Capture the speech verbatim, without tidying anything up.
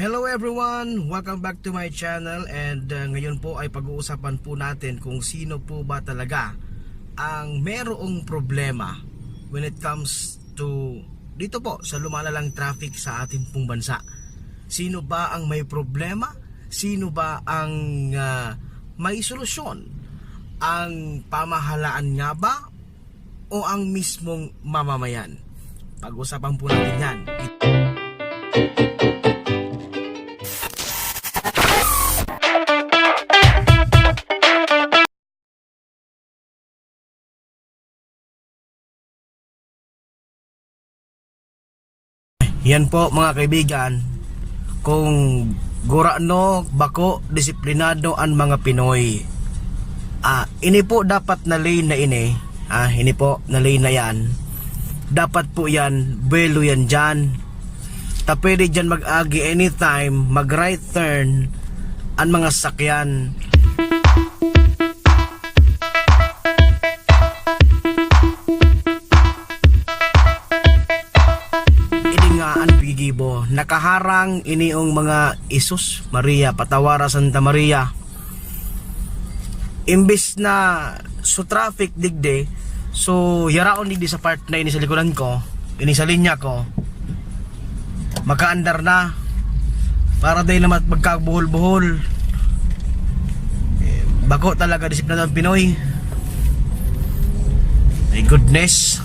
Hello everyone! Welcome back to my channel, and uh, ngayon po ay pag-uusapan po natin kung sino po ba talaga ang merong problema when it comes to dito po sa lumalalang traffic sa ating pong bansa. Sino ba ang may problema? Sino ba ang uh, may solusyon? Ang pamahalaan nga ba o ang mismong mamamayan? Pag-usapan po natin yan. Yan po, mga kaibigan, kung gurano, bako, disiplinado an mga Pinoy. Ah, ini po dapat na lane na ini. Ah, ini po na lane na yan. Dapat po yan, buwelo yan dyan. Ta pwede dyan mag-agi anytime, mag-right turn an mga sakyan. Ini nga an gigibo, nakaharang ini ang mga isus, Maria, patawara Santa Maria. Imbis na so traffic digdi, so yaraon digdi sa part na ini sa likuran ko, ini sa linya ko, makaandar na para dahil naman magkabuhol-buhol. Eh, bako talaga disiplinado ang Pinoy. My goodness.